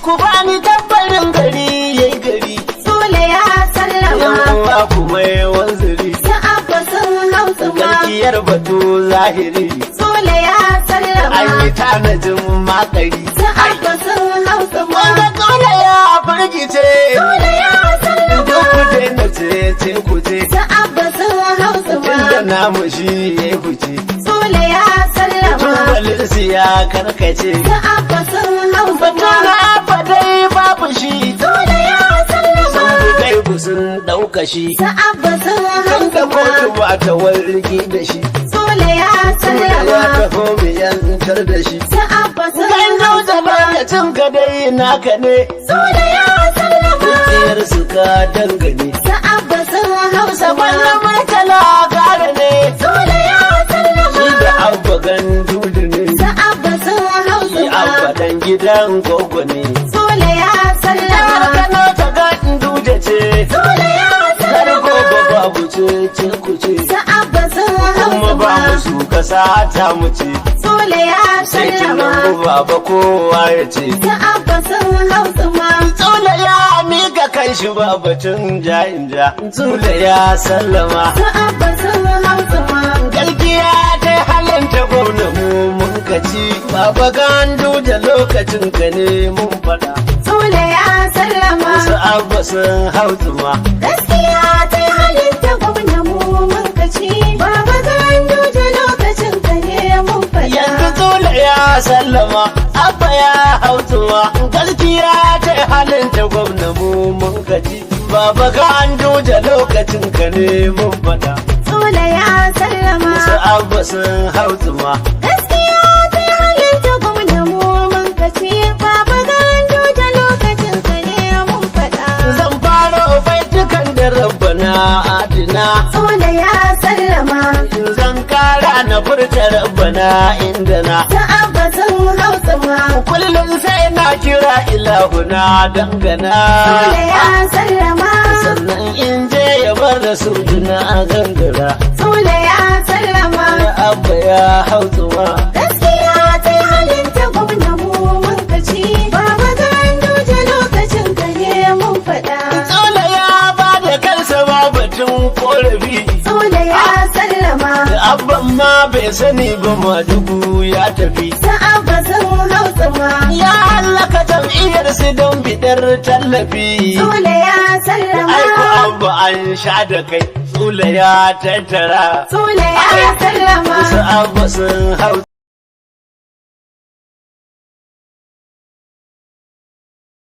Ku bani tabbarin gari yayi gari. Sule ya sallama. Yan uwa ku mai wanzuri. Su Abba sun hau tsuma. Gaskiyar batu zahiri. Sule ya sallama. An yi tanajin makari. Su Abba sun hau tsuma. Wanda dole ya firgice. Sule ya sallama. Duk ku daina ce ce ku ce. Su Abba sun hau Tunda tsuma. namu shi ya fice. Sule ya sallama. Tubalin su ya karkace. Su Abba sun hau Batu tsuma. na Abba dai babu shi. Sule ya Sun sallama. bugai ku sun ɗauka shi. Su Abba sun hau Tun da tsuma. kotu ba ta wargi da shi. Sule ya Sule ya sallama. taho mu yantar da shi. Su Abba sun Kan hau dauda tsuma. lokacin ka dai naka ne. Sule ya sallama. Tsayar su ka dangane. Su Abba sun hau Saban na tsuma. Murtala gara ne. Sule ya sallama. Shi da Abba Gandudu ne. Su Abba sun hau Shi tsuma. Abba dan gidan gogo ne. Sule ya Jihar sallama. Kano ta Ganduje ce. Sule ya Har sallama. gobe babu ce ce ku ce. Su Abba sun hau Kuma ba tsuma. mu su kasa ta mu ce. Sule ya Sai sallama. Tinubu baba kowa ya ce. Su Abba sun hau tsuma. Tsula ya mika kan shi ba batun ja in ja. Tsula ya sallama. Su Abba sun hau tsuma. Galgiya ta halinta gwamna mu mun kaci. Baba Ganduje lokacin ka ne mun faɗa. Sule ya sallama. Wasu Abba sun hau tsuma. Gaskiya ta halitta gwamna mu mun kaci. Baba Ganduje lokacin ka ne mun faɗa. Yanzu Tsula ya sallama, Abba ya hau tsuma. Gaskiya ta halinta gwamna mu mun kaci. Baba Ganduje lokacin ka ne mun faɗa. Sule ya sallama. Wasu Abba sun hau tsuma. Gaskiya ta halitta gwamna mu mun kaci. Baba Ganduje lokacin ka ne mun faɗa. Zan fara baitukan da rabbana adina. Sule ya sallama. Zan kara na furta rabbana inda na. Su Abba sun hau tsuma. Kullum sai na kira ilahuna dangana. Sule ya sallama. Sannan in je ya bar da su juna gangara. Sule ya sallama. Ya Abba ya hau tsuma. Gaskiya ta halitta gwamna mu mun kaci. Baba Ganduje lokacin ka ne mun faɗa. Tsula ya ba da kansa ba batun korafi. Sule ya sallama. Da Abban ma bai sani ba Madugu ya tafi. Su Abba sun hau tsuma. Ya hallaka jam'iyyar su don bidar tallafi. Sule ya sallama. Aiko Abba an sha da kai, Tsula ya tattara. Sule ya sallama. Wasu Abba sun hau